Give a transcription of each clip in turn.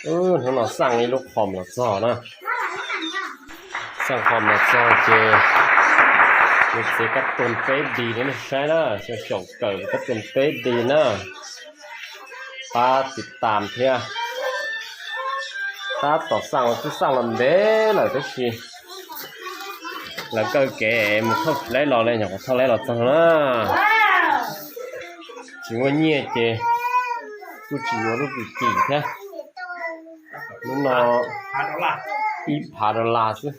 Hnub no xaj ib lub qhom los txog na. Xaj qhom los txog ces nws txiav kab tuag peb D no nej saib na, xyaum kawm kab tuag peb D na. Pab tiv tam thiab. Tab tom xaj los twb xaj los ntev lawm tab sis lawv kaw kev mus thauj tsis laib los li, nyuam qhuav thauj laib los txog na. Tsis muaj nyiaj ces kuj tsis yuav lub kim kim thiab. Lub no ib phav dollar xwb.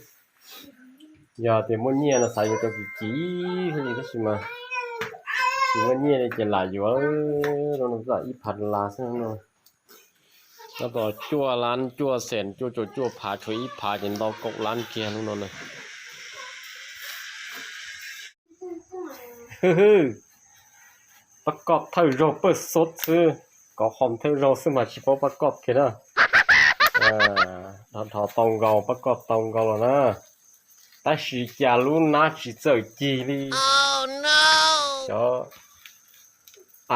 Yog tias muaj nyiaj no xav yuav cov kim kim thiab li tab sis mas tsis muaj nyiaj li ces lam yuav, lub no ib phav dollar xwb no. Tab tom cuaj lab cuaj xees cuaj caum cuaj phav tshuav ib phav ces ntau kaum lab kiag lub no na. Pab koj thawj zaug pawj xub xwb, kov qhom thawj zaug xwb mas tsis paub pab koj kiag na. Dhos tau nkaus, pab koj tau nkaus los na. Tab sis cas lub nab tsis txawj cig li. Xyov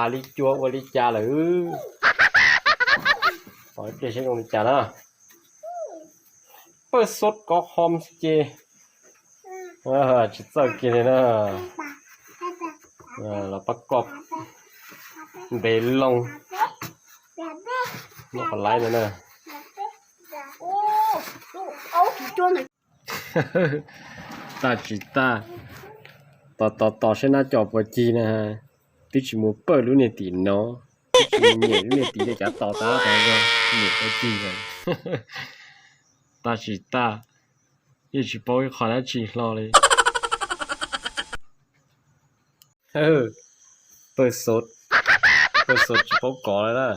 a li cua ua li cas lawm. Pom ib pliag seb zoo li cas na. Pawj xub kov qhom xwb ces tsis txawj kiag li na. Los pab koj ntev loo, noj qhov laib no na. Tag tsis tag, tos tos tos seb nab co puas cig na. Twb tsis mus pawj lub niag tim no, twb tsis mus nyem lub niag tim no, cav tos tab tom nyem puas cig lawm. Tag tsis tag, yeej tsis paub ib qho dab tsi hlo li. Pawj xub, pawj xub tsis paub kov li na.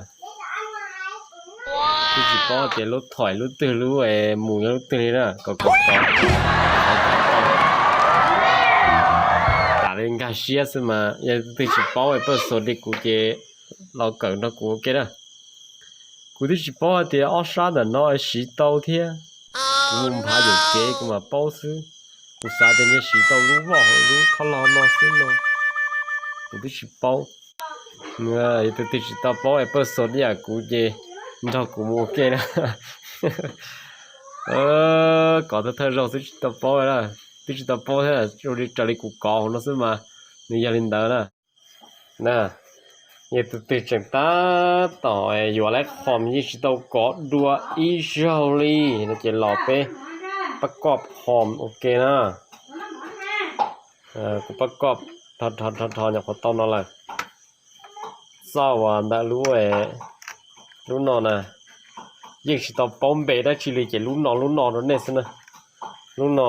Twb tsis paub tias lub thoim lub twg lub mus yog lub twg li na, kov kov kov. Tas li nkag siab xwb mas yog tus twg tsis paub pawj xub li kuv ces los kawm nrog kuv ua ke na. Kuv twb tsis paub hais tias ob sab ntawm no siv tau thiab. Kuv mus nphav yuam kev kuv mam paub xwb. Kuv xav tias nyias siv tau lub voj hauv lub khob log no xwb no. Kuv twb tsis paub. Yog tus twg tsis tau paub pawj xub ib yam kuv ces nrog kuv mus ua ke na. Kov thawj thawj zaug twb tsis tau paub na, twb tsis tau paub thiab, zoo li raws li kuv kov hauv no xwb mas nws yog li ntawd na. Na, yog tus twg tseem tab tom yuav lawv qhom yeej tsis tau kov dua ib zaug li no ces los peb pab koj qhom ua ke na. Kuv pab koj dhos dhos dhos nyuam qhuav tau no lawm. Txoj uas ntawm lub, lub no na, yeej tsis tau paub npe dab tsi li ces lub no lub no rau nej xwb na. Lub no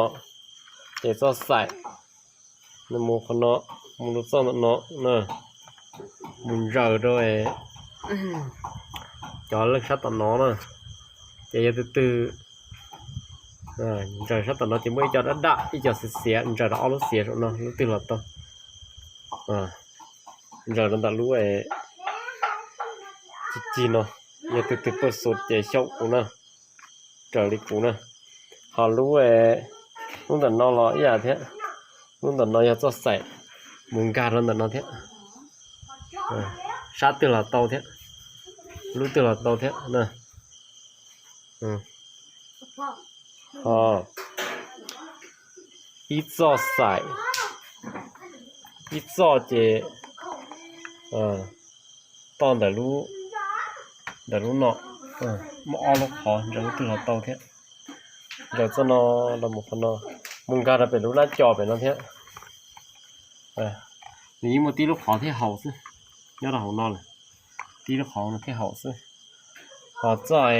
ces txoj xaim, nws mus qhov no, mus rau txoj ntawm no na, mus ntsaws rau cov leej sab tom no na. Ces yog tus twg ntsaws sab tom no ces muaj ib co dab dab ib co xiav xiav, ntsaws rau ob lub xiav saum no lub twg los tau. Ntsaws rau ntawm lub cig cig no, yog tus twg pawj xub ces xyaum kuv na, raws li kuv na. Ho lub, lub ntawm no los ib yam thiab, lub ntawm no yog txoj xaim mus nkag rau ntawm no thiab. Sab twg los tau thiab, lub twg los tau thiab na. Ho ib txoj xaim, ib txoj ces toj ntawm lub, ntawm lub no, muaj ob lub qhov ntsaws lub twg los tau thiab. Ntsaws txoj no los mus qhov no, mus nkag rau pem lub nab co pem no thiab. Nws yeej muaj tib lub qhov thiab haum xwb, nyob rau hauv no lawm, tib lub qhov no thiab haum xwb. Ho txoj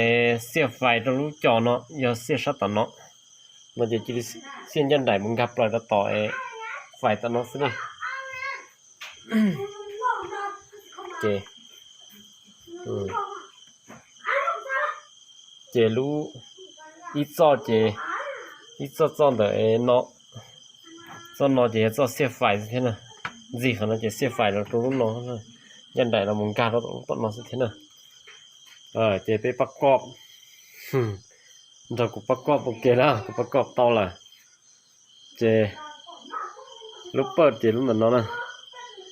xiaj fais rau lub co no yog xiaj sab tom no, no ces cia li xiaj ncaj nraim mus nkag plaws rau tom fais tom no xwb na. Ces, ces lub, ib txoj ces, ib txoj txoj ntawm no, txoj no ces yog txoj xiaj fais xwb thiab na. Ntxig qhov no ces xiaj fais los rau lub no, ncaj nraim los mus nkag rau tom lub tom no xwb thiab na. Ces peb pab koj, nrog kuv pab koj ua ke na, kuv pab koj tau lawm. Ces lub pawj ces lub ntawm no na,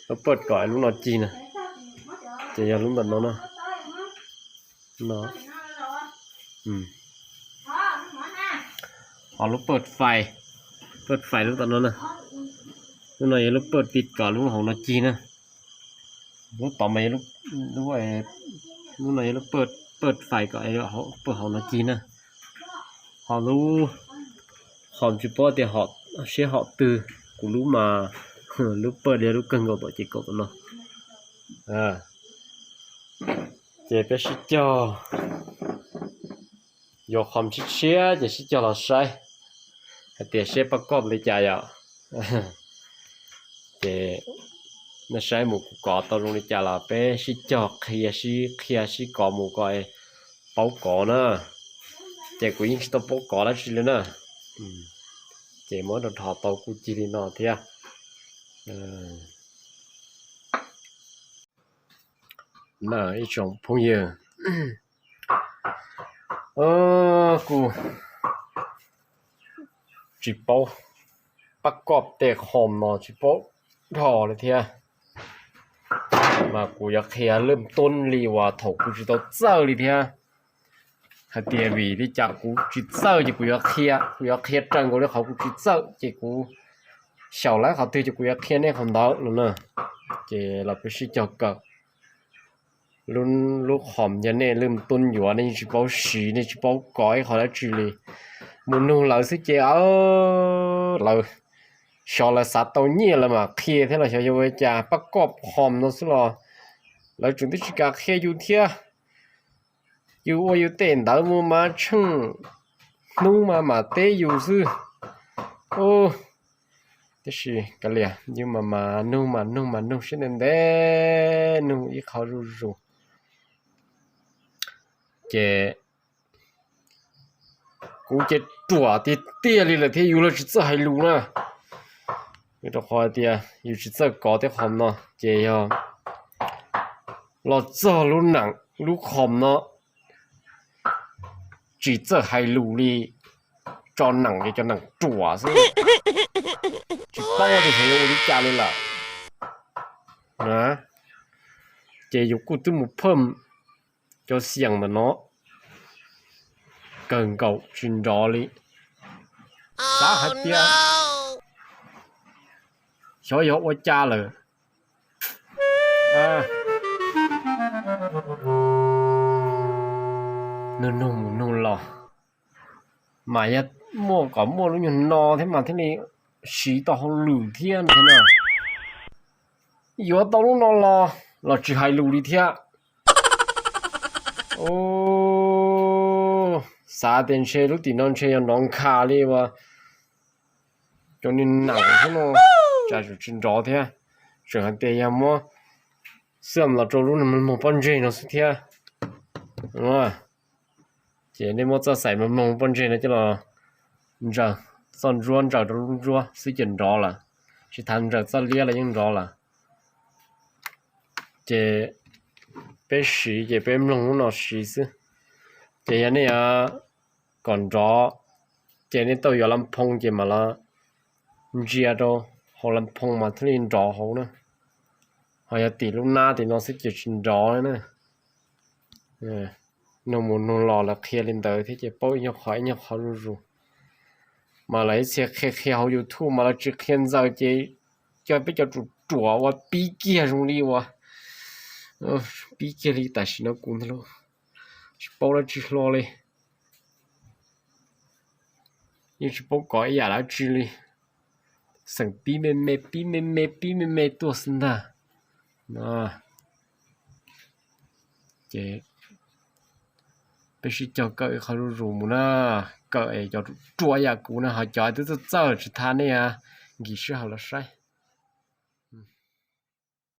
lub pawj kom lub no cig na, ces yog lub ntawm no na. No, Ho lub pawj fais, pawj fais lub tom no na. Lub no yog lub pawj ti kom lub hauv no cig na. Lub tod mas, lub no yog lub pawj fais kom pawj hauv no cig na. Ho lub qhom tsis paub tias siab hom twg, kuv lub mas lub pawj li lub kawg nkaus tom ces kaum tom no. Ces peb sib cog, yuav qhom tshiab tshiab ces sib cog los saib hais tias seb pab koj li cas yom. Ces nej saib mus kuv kov tau zoo li cas los peb sib cog qhia sib qhia sib kov mus kom paub kov na. Ces kuv yeej tsis tau paub kov dab tsi li na. Ces muab rau dhos tau kuj cig li no thiab. Na ib tsoom phooj ywg, kuj tsis paub, pab koj tej qhom no tsis paub dhos li thiab. Mas kuv yuav qhia lwj tub li uas thaum kuv tsis tau txawj li thiab. Hais tias vim li cas kuv tsis txawj ces kuv yuav qhia, kuv yuav qhia raws nkaus li qhov kuv tsis txawj ces kuv xyaum lawv qhov twg ces kuv yuav qhia nej qhov ntawd no na. Ces los peb sib cog kawm. Lub qhom yog nej lwj tub yuav nej yeej tsis paub siv, nej tsis paub kov ib qho dab tsi li, mus nug lawv xwb ces lawv, xyov lawv xav tau nyiaj lawv mam qhia thiab los xyov yog ua cas, pab koj qhom no xwb los lawv tseem twb tsis kam qhia yus thiab. Yus ua yus tej ntawd mus mas tsheej hnub mas mam teb yus xwb. Tab sis kav liam, yus mas mas nug mas nug mas nug siab ntev ntev, nug ib qho zuj zus. Ces kuv ces ruam tiag tiag li lawm thiab, yus los tsis txawj hais lus na. Rau qhov tias yus tsis txawj kov tej qhom no ces yog los txog lub neej lub qhom no tsis txawj hais lus li, tso neej ces cov neej ruam xwb, tsis paub tias xyov yuav ua li cas li lawm. Ces yus kuj twb mus phaj cov xiam ntawm no kawg nkaus tsis nrov li. Xav hais tias xyov yog ua cas lawm. Nug nug mus nug los mas yog muaj kom muaj lub nyuag no thiab mas thiaj li siv tau hauj lwm thiab no. Yuav tau lub no los, los tsis hais lus li thiab. Xav tias ntshe lub tim no ntshe yog nrov nkha li uas cov niag neej thiab no, tsam tsis nrov thiab. Tseem hais tias yog muab xwb los rau lub mloog pob ntseg no xwb thiab. Ces nej muab txoj xaim mloog pob ntseg no coj los ntsaws, txoj ntsuab ntsaws rau lub ntsuab xwb ces nrov lawm, tsis tas ntsaws txoj liab los yeej nrov lawm. Ces peb siv ces peb mloog lub no siv xwb. Ces yog nej kom nrov ces nej tau yuav las phoo ces mam los ntsia rau hauv las phoo mas thiaj li nrov hauv na. Ho yog tim lub nab tim no xwb ces tsis nrov li na. Nug mus nug los lawv qhia li ntawd thiab ces paub ib nyuag qhov ib nyuag qhov zuj zus. Mas lawv ib txhia qhia qhia hauv YouTube mas lawv tsis qhia ntxiv ces coj peb cov ruam ruam ua pib kiag zoo li uas pib kiag li tam sim no kuv ntag lauj. Tsis paub dab tsi hlo li. Yeej tsis paub kov ib yam dab tsi li. Xeem pib me me pib me me pib me me tuaj xwb ntag. Ces peb sib cog kawm ib qho zuj zus mus na. Kawm es cov ruam yam kuv na, ho cov twb txawj txawj tsis tas nej nkim sij hawm los saib.